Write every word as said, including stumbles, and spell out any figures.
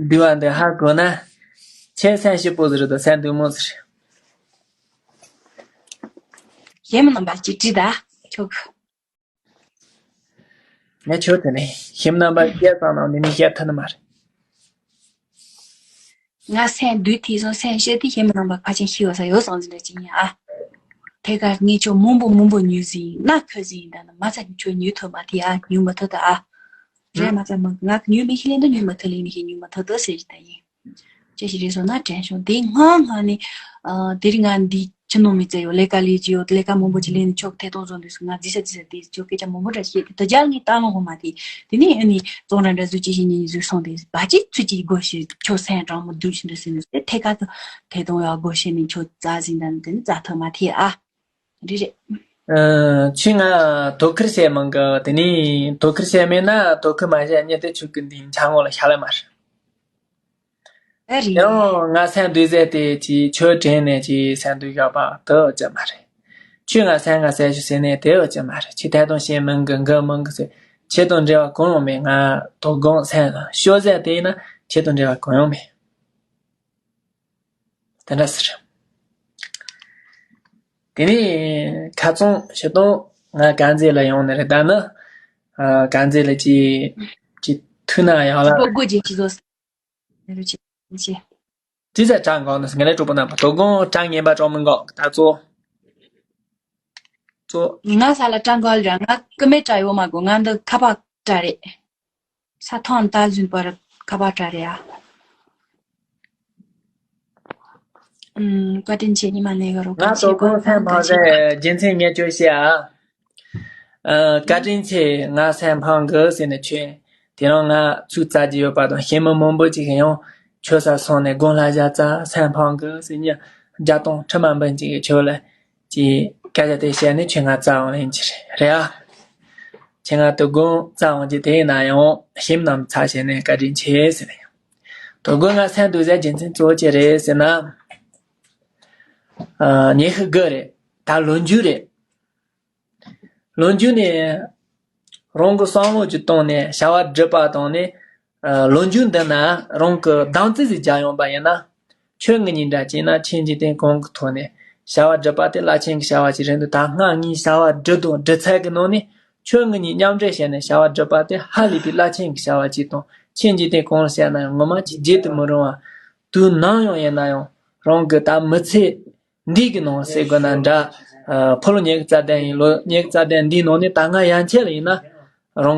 འདུལ་བ་འདི་ཧ་གོ་ན། ཁྱེད་སེམས་སྐྱིད་པོ་ཟིག་རེད་དོ། སེམས་སྡུག་མོ་ཟིག་རེད། གཞན་མི་རྣམ་པ་ཅིག་དྲིས་ད། ཁྱོད་ཀྱི། ངས་ཁྱོད་དེ་ནས་གཞན་མི་རྣམ་པ་སྐད་བཏང་ན་འདི་ནས་བཤད་ཐུབ་ནི་མ་རེད། ང་སེམས་སྡུག་དེ་སོང་སེམས་ཤེས་དེ་གཞན་མི་རྣམ་པ་ཕལ་ཆེར་ཤེས་ཡོད་ས་ཡོད་སོང་ཟིན་འདྲ་ཅིག་ཡིན་ཨ། ཐད་ཀར་ངས་ཁྱོད་མང་པོ་མང་པོ་ཉོས་ཟིན་ན་ཁོས་ཟིན་ད་ནི་མ་ཚད་ཁྱོད་ཉོས་ཐུབ་མ་ཐེ་ཨ། ཉོས་མ་ཐུབ་ད་ཨ། རེད་མ་ཚད་མ་ང་ཉོས་མི་ཤེས་ལེན་དུ་ཉོས་མ་ཐུབ་ལེན་མི་ཤེས་ཉོས་མ་ཐུབ་ད་ཟེར་གྱི་ད་ཡིན། ཅི་ཞིག་རེད་ཟེར་ན་དྲན་བྱུང་དེ་སྔ་སྔ་ནས། ཨ། དེ་རིང་ང་འདི་ཕྱི་ནང་མི་བཙལ་ཡོད་ལས་ཀ་ལས་ཀྱི་ཡོད་ལས་ཀ་མང་པོ་ཅིག་ལས་ནས་ཁྱོད་ཐད་གཏོང་བཟོ་འདུག་ང་རྫི་ས་རྫི་ས་དེ་ཁྱོད་སྐད་ཆ་མང་པོ་འདྲ་བཤད་དེ་དུ་རྒྱལ་ངའི་ལྟ་ལོང་གོ་མ་དེ། དེ་ནས་ཨ་ནི་གཙང་ར་འདྲ་བཟོ་ཅི་ཞིག་ཉིན་བཟོས་སོང་དེ་བ་ཅི་ཚུལ་གྱི་སྒོ་ཕྱེ་ཁྱོད་སེམས་དྲང་མོ་སྡུག་ཞིག་འདྲ་ཟེར་ནས་དེ་ཐད་ཀ་དུ་ཐད་གཏོང་ཡག་སྒོ་ཕྱེ་ནས་ཁྱོད་རྩ་ཟིན་དང་དེ་ནི་རྩ་ཐག་མ་ཐེ་ཨ། རེད་རེད། ཨ། ཁྱོས་ང་དོ་ཁུར་བྱེད་མང་གི། དེ་ནས་དོ་ཁུར་བྱེད་མེད་ན་དོ་ཁུར་མ་བྱེད་ཉིན་དེ་ཁྱོད་ཀྱི་འདི་འཆར་ངོ་ལ་ཤ་ལ་མ་རེད། ཨེ་རེད། ཡང་ང་སེམས་སྡུག་ཟེར་ཏེ་ཅི་ཁྱོད་དྲན་ནས་ཅི་སེམས་སྡུག་བཞག་པ་དེ་ཅི་མ་རེད། ཁྱོས་ང་སེམས་ང་སེམས་ཞུ་ཟེར་ནས་དེ་ཅི་མ་རེད། ཁྱོས་ཐད་གཏོང་བྱེད་མང་གི་འགི་མང་གི་ཟེར། ཁྱེད་དང་འབྲེལ་བ་གང་ཡང་མེད། ང་དོ་དགོང་སེམས་ལ་ཤོ་ཟེར་དེ་ཡིན་ན་ཁྱེད་དང་འབྲེལ་བ་གང་ཡང་མེད། དེ་འདྲ་ཟེར། དེ་ནས་ཁ་ཚང་ཞུ་དང་ང་དཀར་མཛེས་ལ་ཡོང་ནི་རེད། ད་ནི་ཨ། དཀར་མཛེས་ལ་ཅི་ཅི་ཐུག་ན་ཡང་ལ། སྒོ་སྒོ་རྗེས་ཅི་བཟོ། ཅི་ཟེར་གྲངས་འགོག་ནི་ངས་ལས་གྲོགས་པོ་རྣམ་པ་དོ་དགོང་གྲངས་ངན་པ་གྲངས་མི་འགོག་ད་གཙོ། གཙོ། ང་ས་ལ་གྲངས་འགོག་ར་ང་ཀི་མེད་གྲ་ཡོད་མ་གོ་ང་འདི་ཁ་པར་གྲ་རེད། ས་ཐོང་ད་ཟིན་པར་ཁ་པར་གྲ་རེད་ཨ། ཨུམ། བཀའ་དྲིན་ཆེ་ཉི་མ་ནས་ག་རོ་ང་དོ་དགོང་སེམས་ཕངས་ཟེར་རྒྱུ་མཚན་ངས་ཁྱོད་བཤད་ཨ། ཨ། བཀའ་དྲིན་ཆེ། ང་སེམས་ཕངས་གི་ཟེར་ནས་ཁྱོད། དེ་རིང་ང་ཚུགས་བཙལ་གྱི་ཡོད་པ་དང་ཞེ་མི་མང་པོ་ཅིག་ཡང་ཁྱོད་ས་སོང་ནས་དགུང་ལྷ་བཞག་ཙ་སེམས་ཕངས་གི་ཟེར་ཉིན་བརྒྱ་སྟོང་ཁྲི་མ་འབུམ་ཅིག་གིས་ཁྱོད་ལ་ཅིག་སྐད་ཆ་དེ་བཤད་ནས་ཁྱོད་ང་བཙལ་འོང་ལེན་གྱི་རེད་རེད་ཨ། ཁྱེད་ང་དོ་དགོང་བཙལ་འོང་གྱི་དེ་ཡིན་ན་ཡང་ཞེ་མི་ནམ་ཚ་བྱས་ནས་བཀའ་དྲིན་ཆེ་ཟེར་ནས་ཡང་། དོ་དགོང་ང་སེམས་སྡུག་ཟེར་རྒྱུ་མཚན་གཙོ་བོ་ཅི་རེད་ཟེར་ན། ཨ། ཉི་ཤུ་དགུ་རེད། ད་ལོ་མཇུག་རེད། ལོ་མཇུག་ནས་རང་གི་བསམ་བློ་ཅིག་བཏང་ནས་བྱ་བ་སྒྲུབ་པ་དང་ནི། ཨ། ལོ་མཇུག་འདི་ན་རང་གི་བདག་འཛིན་ཟིག་རྒྱག་ཡོང་པ་ཡིན་ན། ཁྱོད་ངའི་ཉིན་འདྲ་བྱས་ན་ཆོས་འཇིག་རྟེན་གང་གི་ཐོག་ནས་བྱ་བ་སྒྲུབ་པ་དེ་རླབས་ཆེན་གྱི་བྱ་བ་ཅིག་རེད་འདུག་ད་སྔ་ངས་བྱ་བ་སྒྲུབ་དང་སྒྲུབ་ཚད་ཀྱི་ནང་ནས་ཁྱོད་ངའི་ཉིན་མཉམ་འབྲེལ་བྱས་ནས་བྱ་བ་སྒྲུབ་པ་དེ་ཧ་ལས་པའི་རླབས་ཆེན་གྱི་བྱ་བ་ཅིག་དང་ཆོས་འཇིག་རྟེན་གང་ལ་བཤད་ན་ཡང་ངོ་མ་ཅིག་བརྗེད་དུ་མི་རུང་བ། དུས་ནམ་ཡང་ཡིན་ན་ཡང་རང་གི་ད་མི་ཚེ་འདི་གི་ནང་ཟེར་དགོས་ན་འདྲ། ཨ། ཕོ་ལོ་ཉི་ཤུ་རྩ་བདུན་ཡིན། ལོ་ཉི་ཤུ་རྩ་བདུན་འདིའི་ནང་ནས་ད་སྔ་ཡན་ཆད་ལ་ཡིན་ན་རང་གི